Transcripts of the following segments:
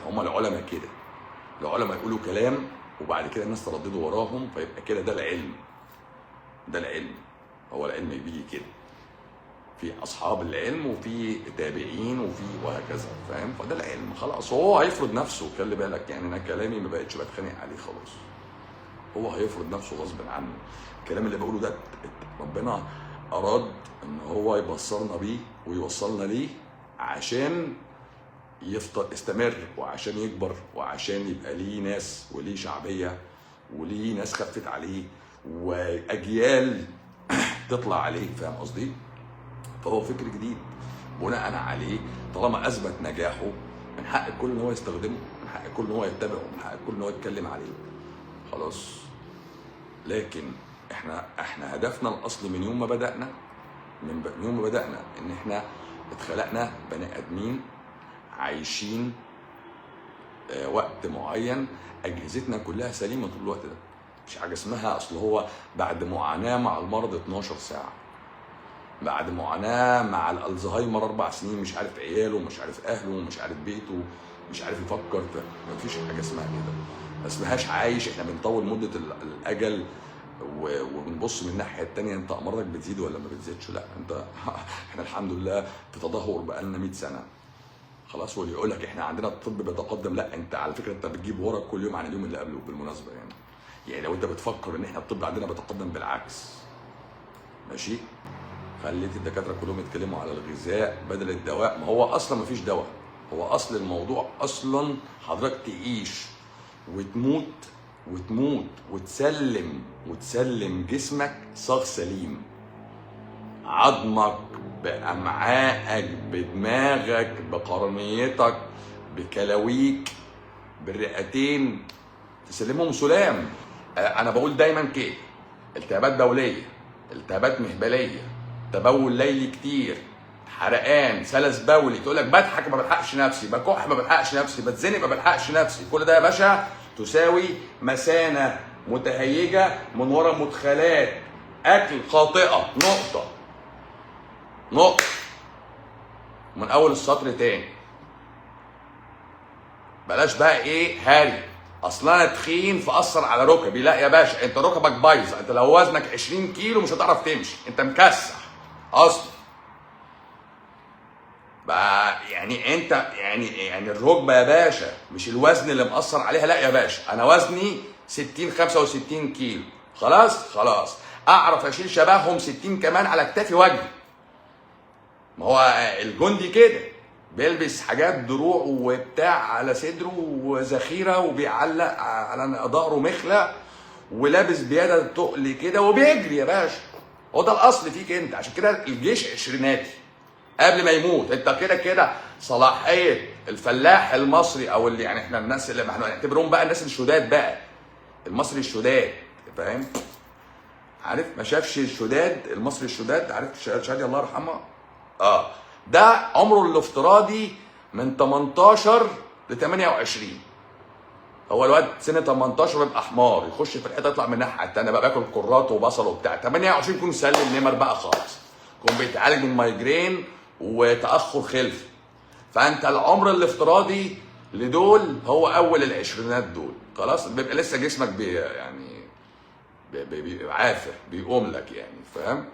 هم العلماء كده، العلماء يقولوا كلام وبعد كده الناس تردده وراهم، فيبقى كده ده العلم. ده العلم، هو العلم بيجي كده، في اصحاب العلم وفي تابعين وفي وهكذا، فاهم؟ فده العلم خلاص، هو هيفرض نفسه. خلي بالك يعني انا كلامي ما بقتش بتخانق عليه خلاص، هو هيفرض نفسه غصب عنه. الكلام اللي بقوله ده ربنا اراد ان هو يبصرنا بيه ويوصلنا ليه عشان يفضل يستمر، وعشان يكبر، وعشان يبقى ليه ناس وليه شعبية وليه ناس خفت عليه واجيال تطلع عليه، فاهم قصدي؟ فهو فكر جديد بناء عليه طالما اثبت نجاحه من حق الكل ان هو يستخدمه، من حق الكل ان هو يتبعه، من حق الكل ان هو يتكلم عليه، خلاص. لكن احنا هدفنا الاصلي من يوم ما بدانا، من يوم ما بدانا ان احنا اتخلقنا بني ادمين عايشين وقت معين، اجهزتنا كلها سليمة طول الوقت ده، مش حاجة اسمها اصل هو بعد معاناة مع المرض 12 ساعة، بعد معاناة مع الالزهايمر 4 سنين، مش عارف عياله، مش عارف اهله، مش عارف بيته، مش عارف يفكر. مفيش حاجة اسمها كده، ما اسمهاش عايش. احنا بنطول مده الاجل وبنبص من الناحية التانية انت امراضك بتزيد ولا ما بتزيدش. لا انت احنا الحمد لله في تدهور بقالنا 100 سنة خلاص. واللي يقول لك احنا عندنا الطب بيتقدم، لا انت على فكرة انت بتجيب ورا كل يوم عن اليوم اللي قبله بالمناسبة. يعني لو انت بتفكر ان احنا الطب عندنا بيتقدم، بالعكس. ماشي، خليت الدكاترة كلهم يتكلموا على الغذاء بدل الدواء. ما هو اصلا ما فيش دواء، هو اصل الموضوع اصلا حضرتك تعيش وتموت وتموت وتسلم، وتسلم جسمك صاغ سليم، عظمك بامعائك بدماغك بقرنيتك بكلاويك بالرئتين، تسلمهم سلام. انا بقول دايما كده، التهابات بوليه، التهابات مهبليه، تبول ليلي كتير، حرقان، سلس بولي، تقول لك بضحك ما بلحقش نفسي، بكح ما بلحقش نفسي، بتزنق ما بلحقش نفسي، كل ده يا باشا تساوي مثانه متهيجه من ورا مدخلات اكل خاطئه. نقطة نقطة من اول السطر تاني. بلاش بقى ايه هاري، اصل انا تخين فاثر على ركبي. لا يا باشا، انت ركبك بايظة، انت لو وزنك 20 كيلو مش هتعرف تمشي، انت مكسح اصلا بقى. يعني انت يعني الركبة يا باشا مش الوزن اللي مأثر عليها. لا يا باشا، انا وزني 60 65 كيلو، خلاص خلاص اعرف اشيل شبههم 60 كمان على كتافي واجري. ما هو الجندي كده بيلبس حاجات دروع وبتاع على صدره وذخيره، وبيعلق على ظهره مخله، ولابس بياده تقل كده وبيجري يا باشا. هو ده الاصل فيك انت، عشان كده الجيش عشريناتي قبل ما يموت. انت كده كده صلاحية الفلاح المصري او اللي يعني احنا الناس اللي ما احنا نعتبرهم بقى الناس الشداد بقى، المصري الشداد، فاهم؟ عارف ما شافش الشداد، المصري الشداد، عارف شادي الله يرحمه، ده عمره الافتراضي من 18 ل 28. هو الواد سنة 18 بيبقى حمار، يخش في الحيطة يطلع من الناحية الثانية بقى، بياكل كرات وبصل وبتاع. 28 يكون سلم نمر بقى خالص، يكون بيتعالج من migraine وتاخر خلف. فانت العمر الافتراضي لدول هو اول العشرينات دول، خلاص بيبقى لسه جسمك بي يعني بيبقى عافر، بيقوم لك يعني، فاهم؟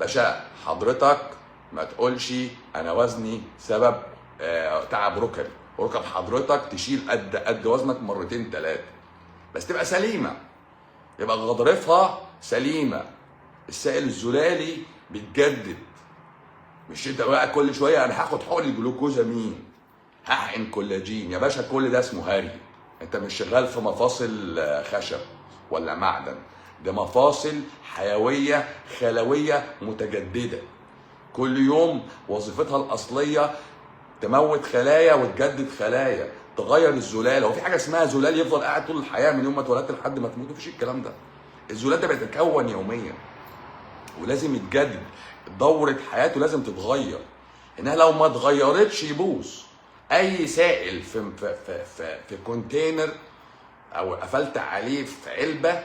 باشا حضرتك ما تقولش انا وزني سبب تعب ركبي. ركب حضرتك تشيل قد وزنك مرتين ثلاثة، بس تبقى سليمة، يبقى غضارفها سليمة، السائل الزلالي بيتجدد. مش انت بقى كل شوية انا هاخد حقن الجلوكوزامين، هحقن كولاجين. يا باشا كل ده اسمه هري. انت مش شغال في مفاصل خشب ولا معدن، ده مفاصل حيوية خلويه متجددة، كل يوم وظيفتها الاصلية تموت خلايا وتجدد خلايا، تغير الزلال. هو في حاجة اسمها زلال يفضل قاعد طول الحياة من يوم ما اتولدت لحد ما تموت؟ مفيش الكلام ده. الزلال ده بيتكون يوميا ولازم يتجدد، دورة حياته لازم تتغير، انها لو ما اتغيرتش يبوظ. اي سائل في container او قفلت عليه في علبة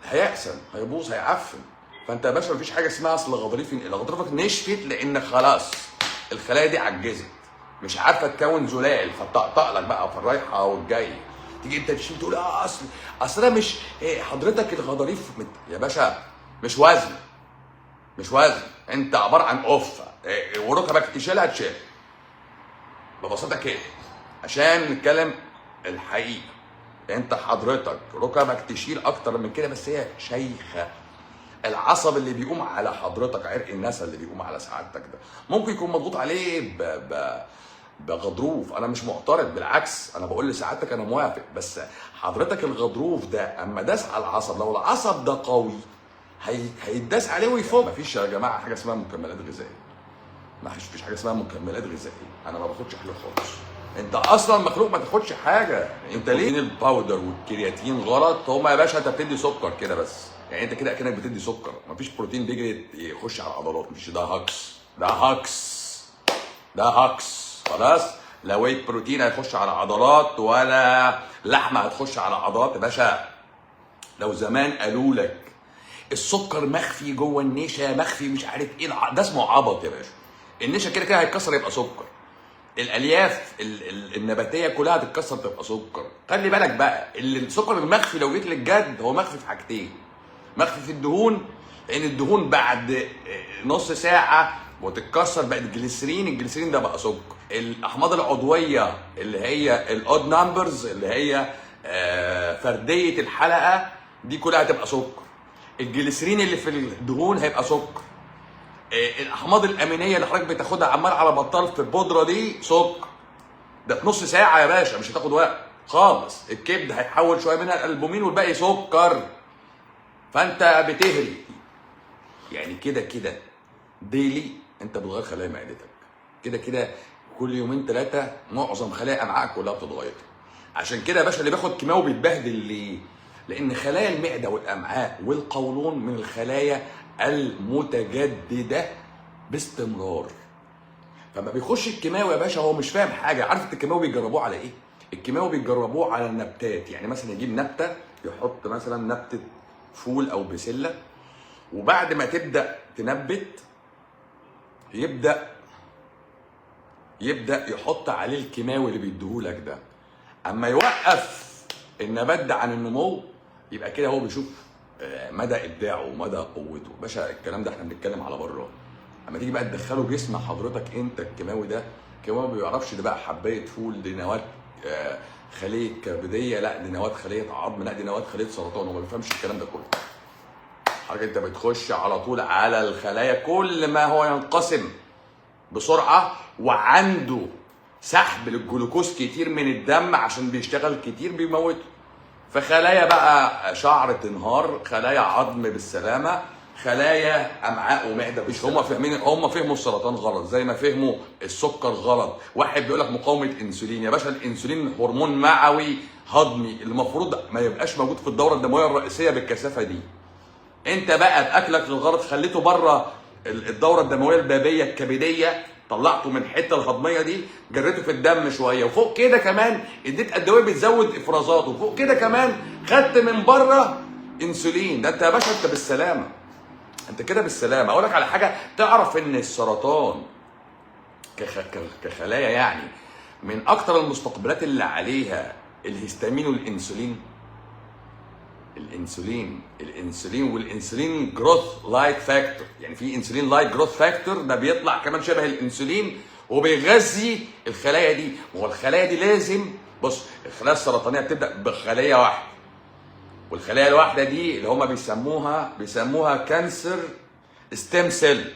هيأسن، هيبوظ، هيعفن. فانت يا باشا مفيش حاجة اسمها اصل غضاريفي، غضاريفك نشفت لان خلاص الخلايا دي عجزت، مش عارفه تكون زلال، فتطقطق لك بقى في الرايحه والجايه. تيجي انت تشيل تقول اصل انا مش إيه حضرتك الغضاريف يا باشا مش وزن، مش وزن، انت عبارة عن قفة إيه، وركبك تشيلها تشيل ببساطة كده. عشان نتكلم الحقيقة، انت حضرتك ركبك تشيل اكتر من كده، بس هي شيخه. العصب اللي بيقوم على حضرتك، عرق النسا اللي بيقوم على سعادتك ده، ممكن يكون مضغوط عليه بغضروف. انا مش معترض، بالعكس انا بقول لسعادتك انا موافق، بس حضرتك الغضروف ده اما داس على العصب، لو العصب ده قوي هيتداس عليه ويفك. مفيش يا جماعة حاجة اسمها مكملات غذائية، مفيش حاجة اسمها مكملات غذائية. انا ما باخدش حاجة خالص. انت اصلا مخلوق ما تاخدش حاجة. انت ليه ال powder والكرياتين غلط؟ هما يا باشا انت بتدي سكر كده بس، يعني انت كده اكنك بتدي سكر، مفيش بروتين بيجري يخش على العضلات. مش ده هكس، ده هكس، ده هكس. خلاص، لا whey protein هيخش على عضلات ولا لحمه هتخش على عضلات يا باشا. لو زمان قالوا لك السكر مخفي جوه النشا، مخفي مش عارف ايه، ده اسمه عبط يا باشا. النشا كده كده هيتكسر يبقى سكر، الالياف النباتية كلها هتتكسر تبقى سكر. خلي بالك بقى، اللي السكر المخفي لو جيت للجد هو مخفي في حاجتين، مخفي في الدهون، لان الدهون بعد نص ساعة وتتكسر بقت جليسرين، الجليسرين ده بقى سكر. الاحماض العضوية اللي هي ال odd numbers اللي هي فردية الحلقة دي كلها هتبقى سكر. الجليسرين اللي في الدهون هيبقى سكر. الاحماض الامينية اللي حضرتك بتاخدها عمال على بطال في البودره دي سكر. ده في نص ساعة يا باشا، مش هتاخد وقت خالص. الكبد هيحول شوية منها الالبومين والباقي سكر. فانت بتهري يعني كده كده daily انت بتغير خلايا معدتك كده كده، كل يومين ثلاثة معظم خلايا امعائك كلها بتتغير. عشان كده يا باشا اللي بياخد كيماوي بيتبهدل. ليه؟ لان خلايا المعدة والامعاء والقولون من الخلايا المتجددة باستمرار. فما بيخش الكيماوي يا باشا هو مش فاهم حاجة. عارف الكيماوي بيجربوه على ايه؟ الكيماوي بيجربوه على النبتات. يعني مثلا يجيب نبته، يحط مثلا نبته فول او بسلة، وبعد ما تبدا تنبت يبدا يحط عليه الكيماوي اللي بيديهولك ده. اما يوقف النبات ده عن النمو يبقى كده هو بيشوف مدى ابداعه ومدى قوته. باشا الكلام ده احنا بنتكلم على بره. اما تيجي بقى تدخله جسم حضرتك انت الكيماوي ده، الكيماوي ما بيعرفش ده بقى حبايه فول، دي نواه خليه كبديه، لا دي نواه خليه عظم، لا دي نواه خليه سرطان. هو ما بيفهمش الكلام ده كله. حضرتك انت بتخش على طول على الخلايا، كل ما هو ينقسم بسرعة وعنده سحب للجلوكوز كتير من الدم عشان بيشتغل كتير بيموته. فخلايا بقى شعر تنهار، خلايا عظم بالسلامة، خلايا امعاء ومعده. مش هم فاهمين، هم فهموا السرطان غلط زي ما فهموا السكر غلط. واحد بيقول لك مقاومة انسولين، يا باشا الانسولين هرمون معوي هضمي المفروض ما يبقاش موجود في الدورة الدموية الرئيسية بالكثافه دي. انت بقى باكلك الغلط خليته بره الدورة الدموية البابيه الكبديه، طلعته من الحتة الهضميه دي، جريته في الدم شوية، وفوق كده كمان اديت ادوية بتزود افرازاته، وفوق كده كمان خدت من بره انسولين. ده انت يا باشا انت بالسلامة، انت كده بالسلامة. اقول لك على حاجة، تعرف ان السرطان كخلايا يعني من اكتر المستقبلات اللي عليها الهستامين والانسولين، الانسولين وال insulin growth like factor. يعني في insulin like growth factor ده بيطلع كمان شبه الانسولين وبيغذي الخلايا دي. هو الخلايا دي لازم، بص الخلايا السرطانية بتبدا بخليه واحدة، والخلايا الواحدة دي اللي هم بيسموها cancer stem cell.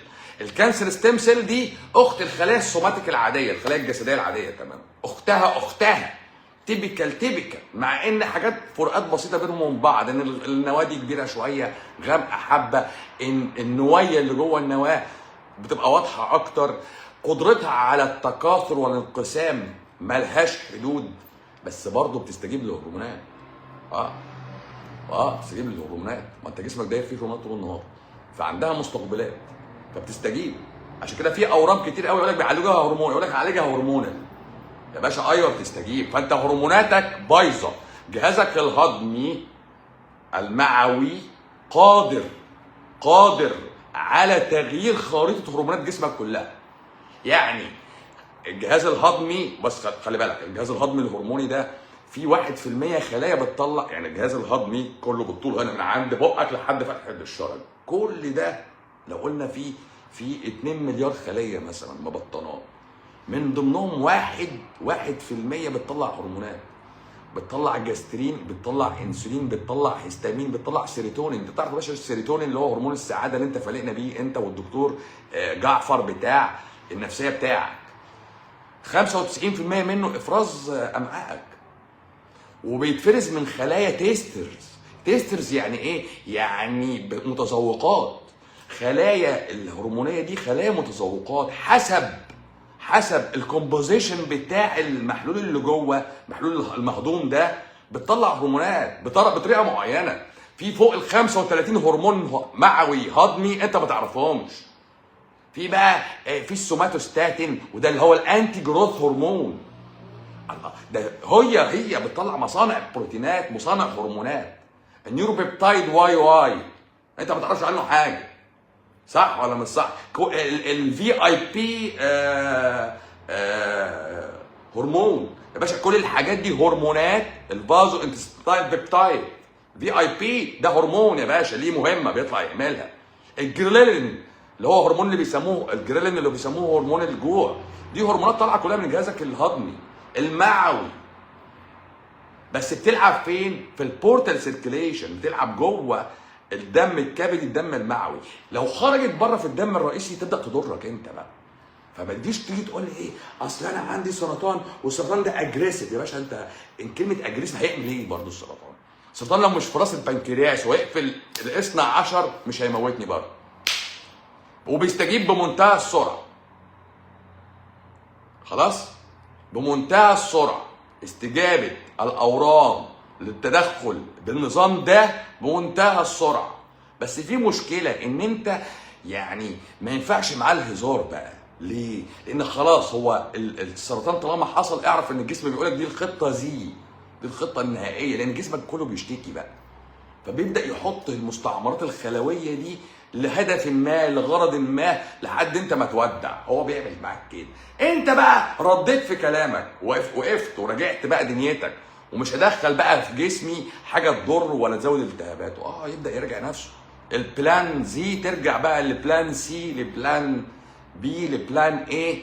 ال cancer stem cell دي اخت الخلايا ال somatic العادية، الخلايا الجسدية العادية، تمام؟ اختها typical، مع ان حاجات فروقات بسيطة بينهم وبين بعض، ان النواة دي كبيرة شوية، غامقه حبه، ان النويه اللي جوه النواة بتبقى واضحة اكتر، قدرتها على التكاثر والانقسام ملهاش حدود، بس برضه بتستجيب للهرمونات. بتستجيب للهرمونات، ما انت جسمك داير فيه هرمونات طول النهار، فعندها مستقبلات فبتستجيب. عشان كده في اورام كتير قوي يقول لك بيعالجوها هرمون، يقول لك عالجها hormonal. يا باشا ايوه بتستجيب. فانت هرموناتك بايظة، جهازك الهضمي المعوي قادر على تغيير خريطة هرمونات جسمك كلها. يعني الجهاز الهضمي بس خلي بالك، الجهاز الهضمي الهرموني ده في 1% خلايا بتطلع، يعني الجهاز الهضمي كله بالطول هنا من عند بقك لحد فتحة الشرج، كل ده لو قلنا في 2 مليار خلية مثلا مبطنات، من ضمنهم 1% بتطلع هرمونات، بتطلع جاسترين، بتطلع انسولين، بتطلع هيستامين، بتطلع سيروتونين. انت تعرف يا باشا السيروتونين اللي هو هرمون السعادة اللي انت فالقنا بيه انت والدكتور جعفر بتاع النفسية بتاعك، 95% منه افراز امعائك، وبيتفرز من خلايا tasters. tasters يعني ايه؟ يعني متذوقات. خلايا الهرمونيه دي خلايا متذوقات حسب ال composition بتاع المحلول اللي جوه، محلول المهضوم ده، بتطلع هرمونات بطريقة معينة. في فوق ال 35 هرمون معوي هضمي انت ما تعرفهمش. في بقى في السوماتوستاتين، وده اللي هو ال anti growth hormone. الله، ده هي بتطلع مصانع بروتينات، مصانع هرمونات. ال neuropeptide YY انت ما تعرفش عنه حاجة، صح ولا مش صح؟ ال VIP هرمون يا باشا، كل الحاجات دي هرمونات. ال vaso intestinal peptide VIP ده هرمون يا باشا، ليه مهمة بيطلع يعملها. الجريلين اللي هو هرمون اللي بيسموه الجريلين اللي بيسموه هرمون الجوع، دي هرمونات طالعه كلها من جهازك الهضمي المعوي، بس بتلعب فين؟ في ال portal circulation، بتلعب جوه الدم الكبدي، الدم المعوي. لو خرجت بره في الدم الرئيسي تبدا تضرك انت بقى. فما تجيش تيجي تقول لي ايه اصل انا عندي سرطان والسرطان ده aggressive. يا باشا انت ان كلمة aggressive هيعمل ايه برضه السرطان؟ السرطان لو مش في راس البنكرياس ويقفل الاثنى عشر مش هيموتني برضه، وبيستجيب بمنتهى السرعة. خلاص؟ بمنتهى السرعة استجابة الاورام للتدخل بالنظام ده بمنتهى السرعة. بس في مشكلة ان انت يعني ما ينفعش معاه الهزار بقى. ليه؟ لان خلاص هو السرطان طالما حصل اعرف ان الجسم بيقولك دي الخطة زي دي الخطة النهائية، لان جسمك كله بيشتكي بقى، فبيبدا يحط المستعمرات الخلويه دي لهدف ما، لغرض ما، لحد انت ما تودع. هو بيعمل معاك كده. انت بقى رديت في كلامك، وقفت ورجعت بقى دنيتك، ومش هدخل بقى في جسمي حاجة تضر ولا تزود التهاباته. يبدا يرجع نفسه. ال plan Z ترجع بقى ل plan C، ل plan B، ل plan A،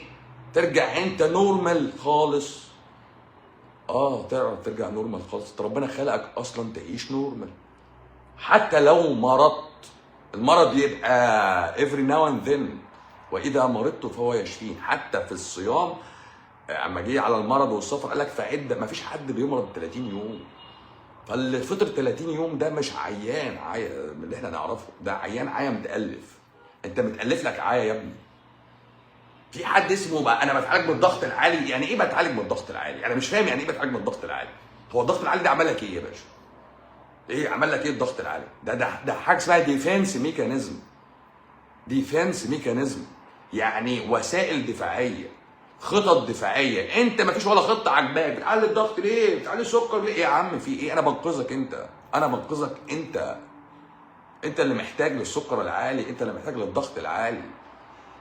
ترجع انت normal خالص. تعرف ترجع normal خالص. ربنا خلقك اصلا تعيش normal، حتى لو مرضت المرض يبقى every now and then، واذا مرضت فهو يشفين. حتى في الصيام اما جه على المرض والسفر قال لك فعده، ما فيش حد بيمرض 30 يوم. فاللي فطر 30 يوم ده مش عيان عيا من اللي احنا نعرفه، ده عيان عيا متألف. انت متألف لك عيا يا ابني. في حد اسمه بقى انا بتعالج من الضغط العالي. يعني ايه بتعالج من الضغط العالي؟ انا مش فاهم يعني ايه بتعالج من الضغط العالي. هو الضغط العالي ده عمل لك ايه يا باشا؟ ايه عمل لك ايه الضغط العالي؟ ده حاجة اسمها defense mechanism. defense mechanism يعني وسائل دفاعية، خطط دفاعية. انت ما فيش ولا خطه عجباك. بتعلي الضغط ليه؟ بتعلي السكر ليه؟ يا عم في ايه؟ انا بنقذك انت، انا بنقذك انت. انت اللي محتاج للسكر العالي، انت اللي محتاج للضغط العالي.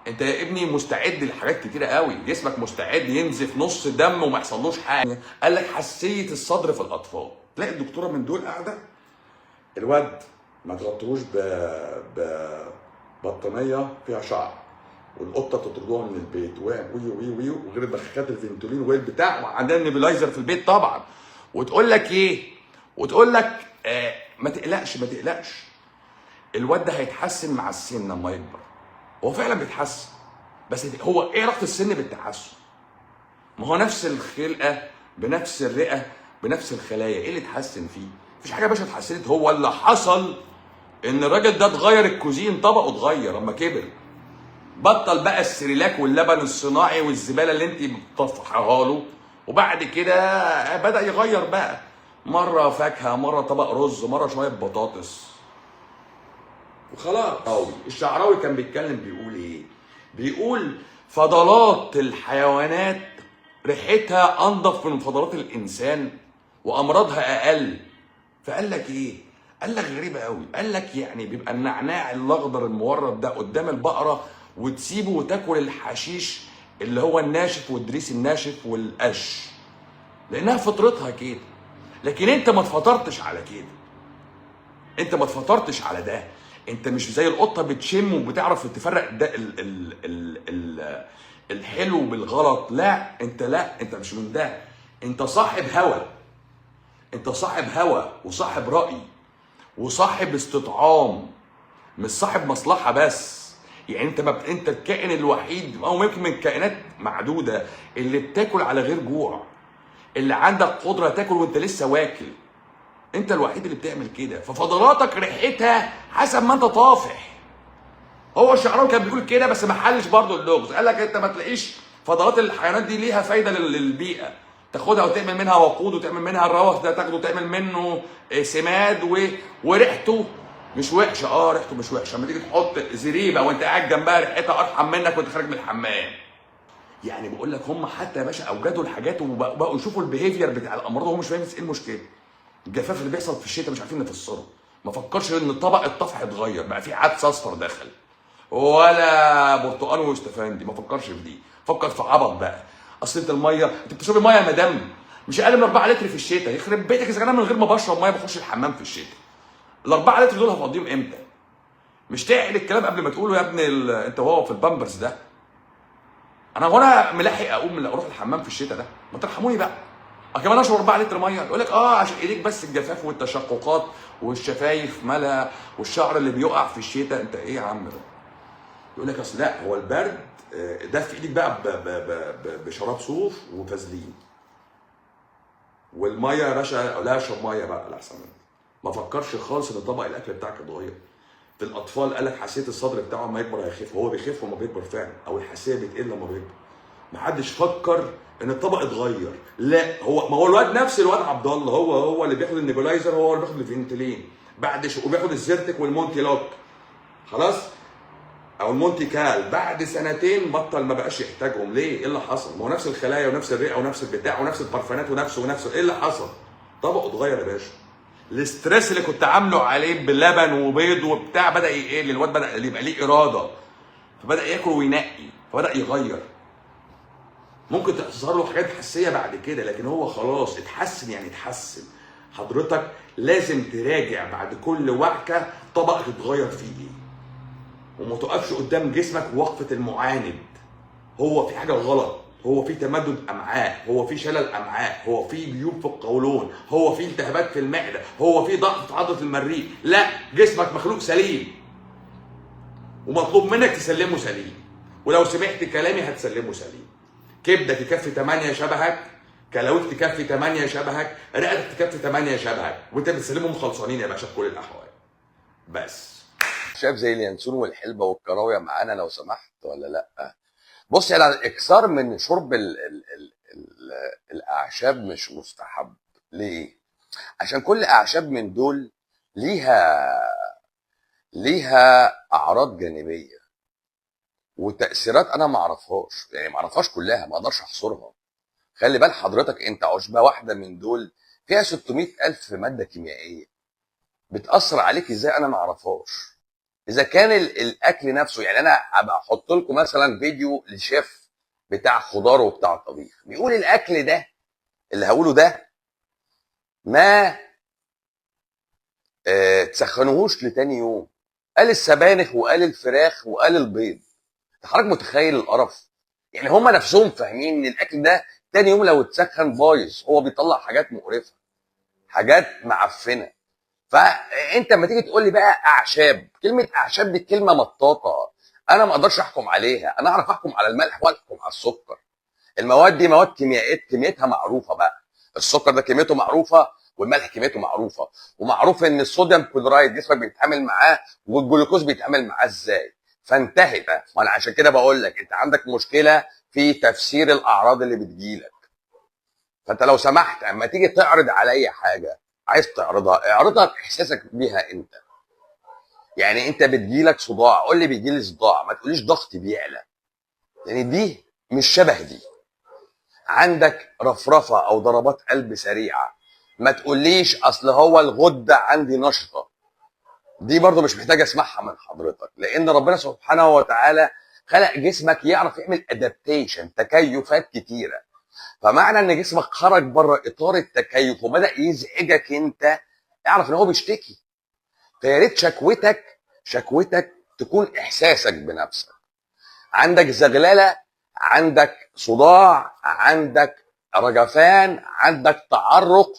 انت يا ابني مستعد لحاجات كتيرة قوي، جسمك مستعد ينزف نص دم وما يحصلوش حاجة. قال لك حساسية الصدر في الاطفال، تلاقي الدكتورة من دول قاعدة، الواد ما تغطوش بطانيه فيها شعر، والقطه تطردوها من البيت، وي وي وي، وغير البخاخات الفنتولين والبتاع، وعندنا nebulizer في البيت طبعا. وتقول لك ايه؟ وتقول لك ما تقلقش ما تقلقش، الواد ده هيتحسن مع السن لما يكبر. هو فعلا بيتحسن، بس هو ايه علاقة السن بالتحسن؟ ما هو نفس الخلقة بنفس الرئة بنفس الخلايا، ايه اللي اتحسن فيه؟ مفيش حاجة يا باشا اتحسنت. هو اللي حصل ان الراجل ده اتغير ال cuisine، طبقه اتغير لما كبر، بطل بقى السريلاك واللبن الصناعي والزباله اللي انت بتطفحها له، وبعد كده بدا يغير بقى، مرة فاكهة، مرة طبق رز، مرة شوية بطاطس، وخلاص. الشعراوي كان بيتكلم بيقول ايه؟ بيقول فضلات الحيوانات ريحتها انضف من فضلات الانسان وامراضها اقل. فقال لك ايه؟ قال لك غريبة قوي، قال لك يعني بيبقى النعناع الاخضر المورد ده قدام البقرة وتسيبه وتاكل الحشيش اللي هو الناشف والدريس الناشف والقش، لانها فطرتها كده. لكن انت ما اتفطرتش على كده، انت ما اتفطرتش على ده. انت مش زي القطة بتشم وبتعرف تفرق ده ال ال ال ال الحلو بالغلط. لا انت، لا انت مش من ده. انت صاحب هوى، انت صاحب هوى وصاحب راي وصاحب استطعام، مش صاحب مصلحة بس. يعني انت ما بت... انت الكائن الوحيد او ممكن من كائنات معدودة اللي بتاكل على غير جوع، اللي عندك قدره تاكل وانت لسه واكل. انت الوحيد اللي بتعمل كده. ففضلاتك ريحتها حسب ما انت طافح. هو الشعراوي كان بيقول كده بس ما حلش برضه اللغز. قال لك انت ما تلاقيش فضلات الحيوانات دي ليها فايده للبيئة، تاخدها وتعمل منها وقود وتعمل منها الروث ده تاخده وتعمل منه سماد وريحته مش وحشة. ريحته مش وحشة. لما تيجي تحط زريبه وانت قاعد جنبها ريحتها ارحم منك وانت خارج من الحمام. يعني بقول لك هم حتى يا باشا اوجدوا الحاجات وبقوا يشوفوا ال behavior بتاع الامراض وهم مش فاهمين ايه المشكلة. الجفاف اللي بيحصل في الشتاء مش عارفين نفسره. ما فكرش ان طبق الطفح اتغير، بقى في عدس اصفر دخل ولا برتقال واستفندي. ما فكرش في دي، فكر في عبط بقى. اصل انت المية، انت بتشربي مية يا مدام مش اقل من 4 لتر في الشتاء. يخرب بيتك اذا كان انا من غير ما بشرب مية بخش الحمام في الشتاء. ال 4 لتر دول هفضيهم امتى؟ مش تعقل الكلام قبل ما تقوله يا ابن انت وهو في البامبرز ده. انا وانا ملاحق اقوم اروح الحمام في الشتاء ده، ما ترحموني بقى. كمان اشرب 4 لتر مية؟ يقول لك عشان ايديك بس الجفاف والتشققات والشفايف مالها والشعر اللي بيقع في الشتاء. انت ايه يا عم ده؟ يقول لك اصل لا هو البرد ده في ايدك بقى بشراب صوف وفازلين. والمية يا باشا لا اشرب مية بقى لاحسن منك. ما فكرش خالص ان طبق الاكل بتاعك اتغير. في الاطفال قال لك حساسية الصدر بتاعه لما يكبر هيخف، هو بيخف وما بيكبر فعلا، او الحساسية بتقل لما بيكبر. ما حدش فكر ان الطبق اتغير. لا هو ما هو الواد نفس الواد عبد الله، هو اللي بياخد ال nebulizer، هو اللي بياخد ال Ventolin بعد وبياخد ال Zyrtec وال Montiloc خلاص او ال Montical. بعد سنتين بطل، ما بقاش يحتاجهم. ليه؟ ايه اللي حصل؟ ما هو نفس الخلايا ونفس الرئة ونفس البتاع ونفس البرفانات ونفسه. ايه اللي حصل؟ طبقه اتغير يا باشا. ال stress اللي كنت عامله عليه بلبن وبيض وبتاع بدا يقل. الواد بدا يبقى ليه اراده، فبدا ياكل وينقي، فبدا يغير. ممكن تظهر له حاجات حساسية بعد كده، لكن هو خلاص اتحسن. يعني اتحسن. حضرتك لازم تراجع بعد كل وعكه طبقك اتغير فيه ايه، وما تقفش قدام جسمك وقفه المعاند. هو في حاجة غلط، هو في تمدد امعاء، هو في شلل امعاء، هو في جيوب في القولون، هو في التهابات في المعدة، هو في ضعف في عضلة المريء. لا، جسمك مخلوق سليم ومطلوب منك تسلمه سليم. ولو سمعت كلامي هتسلمه سليم. كبدك يكفي 8 شبهك، كلاويك تكفي 8 شبهك، رئتك تكفي 8 شبهك، وانت بتسلمهم خلصانين يا باشا في كل الاحوال. بس شايف زي اليانسون والحلبه والكراويه معانا لو سمحت ولا لا؟ بص، يعني الاكثار من شرب ال ال ال ال الاعشاب مش مستحب. ليه؟ عشان كل اعشاب من دول ليها اعراض جانبيه وتاثيرات انا ما اعرفهاش، يعني ما اعرفهاش كلها، ما اقدرش احصرها. خلي بال حضرتك انت عشبه واحدة من دول فيها 600 الف مادة كيميائية بتاثر عليك ازاي انا ما اعرفهاش. اذا كان الاكل نفسه، يعني انا هبقى احط لكم مثلا فيديو لشيف بتاع خضار وبتاع طبيخ بيقول الاكل ده اللي هقوله ده ما تسخنوهوش لتاني يوم. قال السبانخ وقال الفراخ وقال البيض. انت حضرتك متخيل القرف؟ يعني هم نفسهم فاهمين ان الاكل ده تاني يوم لو اتسخن بايظ، هو بيطلع حاجات مقرفة، حاجات معفنه. فانت لما تيجي تقول لي بقى اعشاب، كلمة اعشاب دي كلمة مطاطه، انا ما اقدرش احكم عليها. انا اعرف احكم على الملح واحكم على السكر. المواد دي مواد كيميائية، كميتها معروفة بقى. السكر ده كميته معروفة والملح كميته معروفة، ومعروف ان ال sodium chloride جسمك بيتعامل معاه والجلوكوز بيتعامل معاه ازاي. فانتهت بقى. وانا عشان كده بقول لك انت عندك مشكلة في تفسير الاعراض اللي بتجيلك. فانت لو سمحت اما تيجي تعرض عليا حاجة عايز تعرضها، اعرضها باحساسك بيها انت. يعني انت بتجيلك صداع، قول لي بيجيلي صداع، ما تقوليش ضغطي بيعلى، لان يعني دي مش شبه دي. عندك رفرفه او ضربات قلب سريعة، ما تقوليش اصل هو الغدة عندي نشطة. دي برضو مش محتاج اسمعها من حضرتك، لان ربنا سبحانه وتعالى خلق جسمك يعرف يعمل adaptation، تكيفات كتيرة. فمعنى ان جسمك خرج بره اطار التكيف وبدا يزعجك انت، اعرف ان هو بيشتكي. فيا ريت شكوتك تكون احساسك بنفسك. عندك زغلله، عندك صداع، عندك رجفان، عندك تعرق،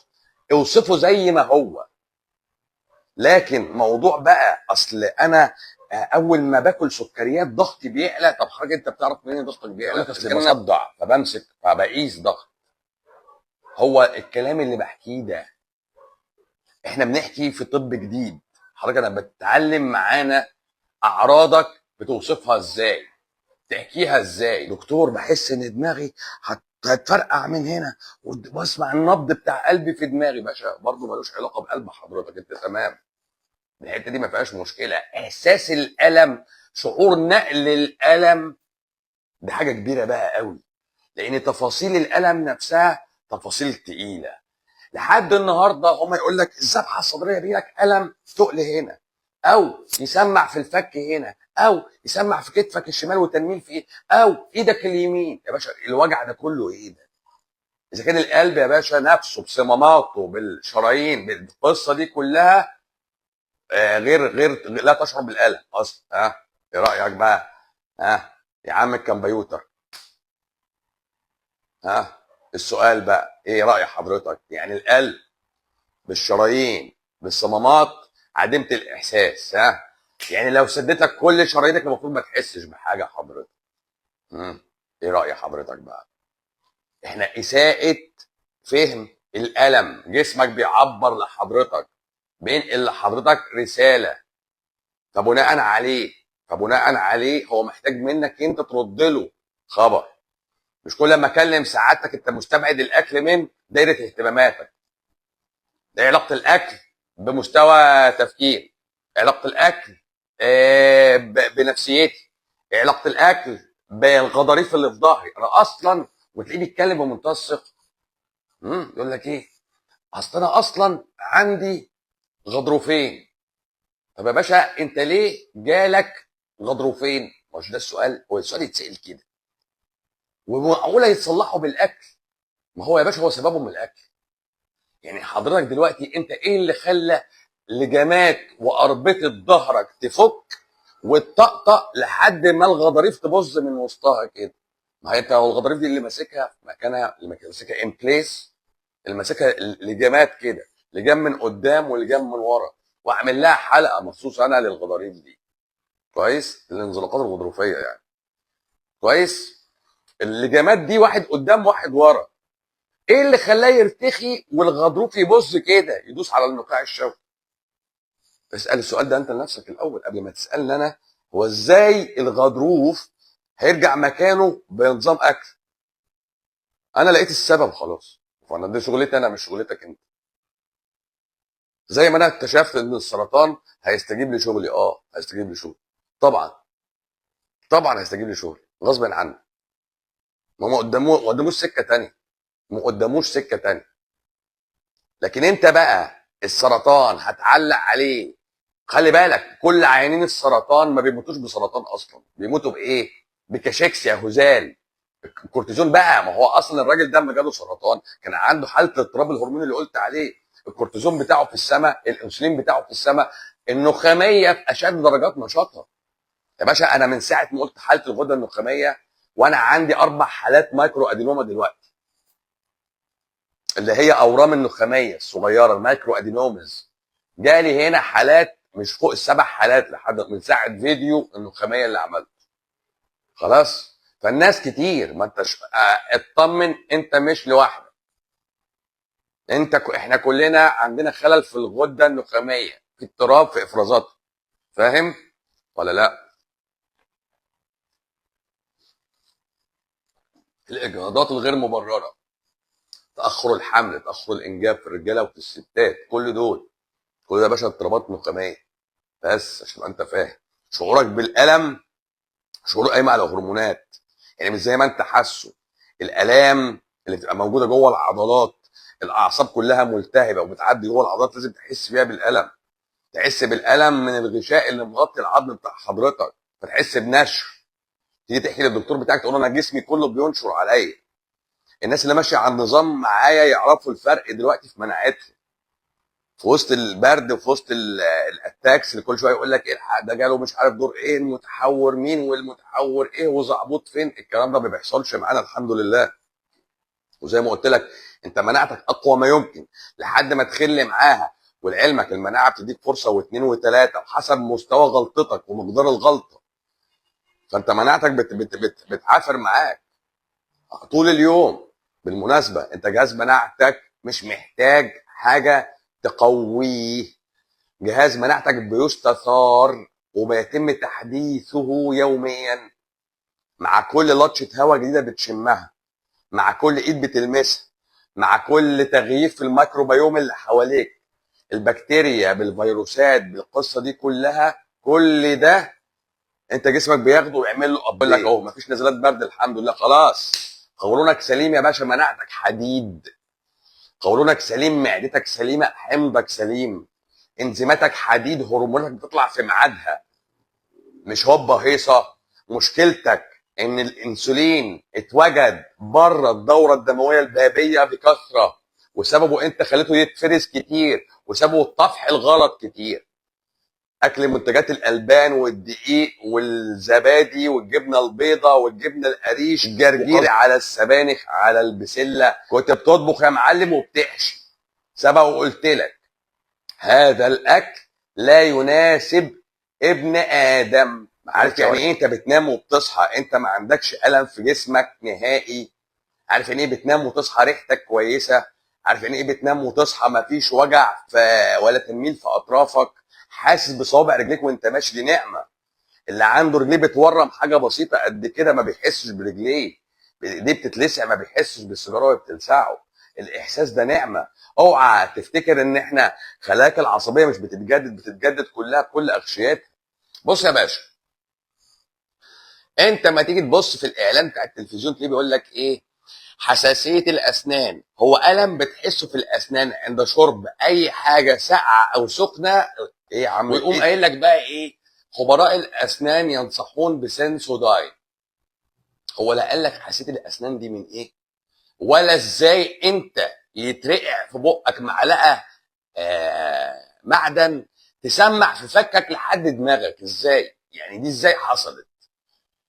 اوصفه زي ما هو. لكن موضوع بقى اصل انا اول ما باكل سكريات ضغطي بيعلى، طب حضرتك انت بتعرف منين ضغطك بيعلى؟ يقول لك اصل بصدع فبمسك فبقيس ضغط. هو الكلام اللي بحكيه ده احنا بنحكي في طب جديد، حضرتك انا بتعلم معانا اعراضك بتوصفها ازاي، تحكيها ازاي. دكتور بحس ان دماغي هتفرقع من هنا واسمع النبض بتاع قلبي في دماغي. باشا برضه ملوش علاقة بقلب حضرتك، انت تمام، الحتة دي ما فيهاش مشكلة. احساس الالم، شعور نقل الالم، دي حاجة كبيرة بقى قوي، لان تفاصيل الالم نفسها تفاصيل تقيلة. لحد النهارده هم يقول لك الذبحة الصدرية بيجي لك الم تقل هنا، او يسمع في الفك هنا، او يسمع في كتفك الشمال وتنميل في ايه، او ايدك اليمين. يا باشا الوجع ده كله ايه ده؟ اذا كان القلب يا باشا نفسه بصماماته بالشرايين بالقصة دي كلها غير لا تشعر بالالم اصلا. ها ايه رايك بقى؟ ها يا عم الكمبيوتر، ها السؤال بقى ايه راي حضرتك؟ يعني القلب بالشرايين بالصمامات عديمه الاحساس، ها يعني لو سديت لك كل شرايينك المفروض ما تحسش بحاجة حضرتك. ايه راي حضرتك بقى؟ احنا اساءه فهم الالم، جسمك بيعبر لحضرتك، بينقل لحضرتك رسالة، فبناء عليه هو محتاج منك انت ترد له خبر. مش كل ما اكلم سعادتك انت مستبعد الاكل من دايرة اهتماماتك. ده علاقة الاكل بمستوى تفكير، علاقة الاكل بنفسيتي، علاقة الاكل بالغضاريف اللي في ظهري انا اصلا. وتلاقيه بيتكلم بمنتهى الثقة، يقول لك ايه؟ اصل انا اصلا عندي غضروفين. طب يا باشا انت ليه جالك غضروفين؟ مش ده السؤال، هو السؤال يتسال كده. ومعقوله يتصلحوا بالاكل؟ ما هو يا باشا هو سببهم من الاكل. يعني حضرتك دلوقتي انت ايه اللي خلى لجامات واربطه ظهرك تفك وتطقطق لحد ما الغضاريف تبظ من وسطها كده؟ ما هي انت الغضاريف دي اللي ماسكها في مكانها، اللي ماسكها in place، اللي ماسكها لجامات كده، لجام من قدام ولجام من ورا، واعمل لها حلقة مخصوص انا للغضاريف دي. كويس؟ الانزلاقات الغضروفيه يعني. كويس؟ اللجامات دي واحد قدام واحد ورا. ايه اللي خلاه يرتخي والغضروف يبص كده يدوس على النخاع الشوكي؟ اسال السؤال ده انت لنفسك الاول قبل ما تسالني انا. هو ازاي الغضروف هيرجع مكانه بنظام اكل؟ انا لقيت السبب خلاص، فانا دي شغلتي انا مش شغلتك انت. زي ما انا اكتشفت ان السرطان هيستجيب لشغلي، هيستجيب لشغلي طبعا، طبعا هيستجيب لشغلي غصب عنه. ما قداموش سكة تانية، ما قداموش سكة تانية. لكن انت بقى السرطان هتعلق عليه. خلي بالك كل عيانين السرطان ما بيموتوش بسرطان اصلا، بيموتوا بايه؟ ب cachexia، هزال. الكورتيزون بقى، ما هو اصلا الراجل ده لما جاله سرطان كان عنده حاله الاضطراب الهرموني اللي قلت عليه، الكورتيزون بتاعه في السماء، الانسولين بتاعه في السماء، النخاميه في اشد درجات نشاطها. يا باشا انا من ساعة ما قلت حاله الغدة النخاميه وانا عندي 4 حالات microadenoma دلوقتي، اللي هي اورام النخاميه الصغيرة ال microadenomas. جالي هنا حالات مش فوق ال7 حالات لحد من ساعة فيديو النخاميه اللي عملته. خلاص؟ فالناس كتير، ما انتش اطمن، انت مش لوحدك. احنا كلنا عندنا خلل في الغدة النخاميه، في اضطراب في افرازاتها. فاهم ولا لا؟ الاجهاضات الغير مبررة، تاخر الحمل، تاخر الانجاب في الرجالة وفي الستات، كل دول، كل ده يا باشا اضطرابات نخاميه. بس عشان تبقى انت فاهم، شعورك بالالم شعور قايم على هرمونات، يعني مش زي ما انت حاسه. الالام اللي بتبقى موجودة جوه العضلات، الاعصاب كلها ملتهبه وبتعدي جوه العضلات، لازم تحس بيها بالالم. تحس بالالم من الغشاء اللي مغطي العظم بتاع حضرتك، فتحس بنشر. تيجي تحكي للدكتور بتاعك تقول انا جسمي كله بينشر عليا. الناس اللي ماشية على النظام معايا يعرفوا الفرق دلوقتي في مناعتهم، في وسط البرد وفي وسط ال attacks اللي كل شوية يقول لك الحق ده جاله مش عارف دور ايه، المتحور مين والمتحور ايه وزعبوط فين. الكلام ده ما بيحصلش معانا الحمد لله. وزي ما قلت لك انت مناعتك اقوى ما يمكن لحد ما تخل معاها. ولعلمك المناعة بتديك فرصة واثنين وثلاثة وحسب مستوى غلطتك ومقدار الغلطة. فانت مناعتك بت بت بت بتعافر معاك طول اليوم. بالمناسبة انت جهاز مناعتك مش محتاج حاجة تقوية، جهاز مناعتك بيستثار وبيتم تحديثه يوميا مع كل لطشه هواء جديدة بتشمها، مع كل ايد بتلمسها، مع كل تغيير في الميكروبيوم اللي حواليك، البكتيريا بالفيروسات بالقصة دي كلها. كل ده انت جسمك بياخده ويعمل له update. لك اهو مفيش نزلات برد الحمد لله، خلاص قولونك سليم يا باشا، مناعتك حديد، قولونك سليم، معدتك سليمة، حمضك سليم، انزيماتك حديد، هرموناتك بتطلع في ميعادها، مش هوبا هيصه. مشكلتك ان الانسولين اتوجد بره الدورة الدموية البابيه بكثرة، وسببه انت خليته يتفرز كتير، وسببه الطفح الغلط كتير، اكل منتجات الالبان والدقيق والزبادي والجبنه البيضاء والجبنه القريش، الجرجير على السبانخ على البسله. كنت بتطبخ يا معلم وبتحشي. سبق وقلت لك هذا الاكل لا يناسب ابن ادم. عارف يعني ايه انت بتنام وبتصحى انت ما عندكش الم في جسمك نهائي؟ عارف يعني ايه بتنام وتصحى ريحتك كويسة؟ عارف يعني ايه بتنام وتصحى ما فيش وجع في ولا تنميل في اطرافك؟ حاسس بصوابع رجليك وانت ماشي، دي نعمه. اللي عنده رجليه بتورم حاجة بسيطة قد كده ما بيحسش برجليه، ايديه بتتلسع ما بيحسش بالسيجاره وهي بتلسعه. الاحساس ده نعمه. اوعى تفتكر ان احنا خلاياك العصبية مش بتتجدد، بتتجدد كلها بكل اغشيتها. بص يا باشا، انت ما تيجي تبص في الاعلان بتاع التلفزيون تلاقيه بيقول لك ايه؟ حساسية الاسنان. هو الم بتحسه في الاسنان عند شرب اي حاجة ساقعه او سخنة. ايه يا عم؟ ويقوم قايل لك بقى ايه؟ خبراء الاسنان ينصحون بسنسوداين. هو لا قال لك حساسية الاسنان دي من ايه، ولا ازاي انت يترقع في بقك معلقه معدن تسمع في فكك لحد دماغك. ازاي يعني؟ دي ازاي حصلت؟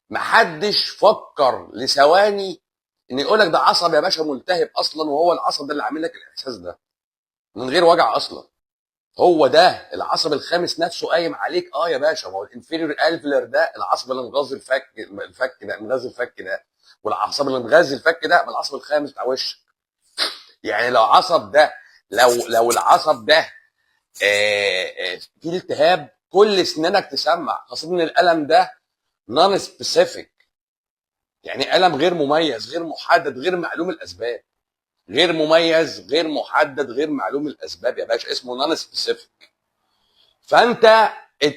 محدش فكر لثواني ان يقول لك ده عصب يا باشا ملتهب اصلا، وهو العصب ده اللي عامل لك الاحساس ده من غير وجع اصلا. هو ده العصب الخامس نفسه قايم عليك. يا باشا، ما هو ال inferior alveolar ده العصب اللي مغذي الفك ده، مغذي الفك ده، والعصب اللي مغذي الفك ده من العصب الخامس بتاع وشك. يعني لو عصب ده، لو العصب ده فيه التهاب، كل اسنانك تسمع، خاصة ان الالم ده non specific، يعني الم غير مميز، غير محدد، غير معلوم الاسباب. غير مميز، غير محدد، غير معلوم الاسباب يا باشا، اسمه non specific. فانت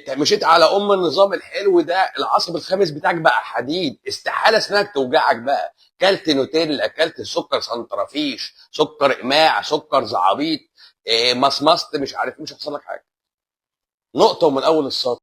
مشيت على ام النظام الحلو ده، العصب الخامس بتاعك بقى حديد، استحالة اسنانك توجعك بقى. اكلت نوتيلا، اكلت سكر سنترافيش، سكر اقماع، سكر زعابيط، مصمصت مش عارف، مش هيحصل لك حاجة. نقطة من اول السطر.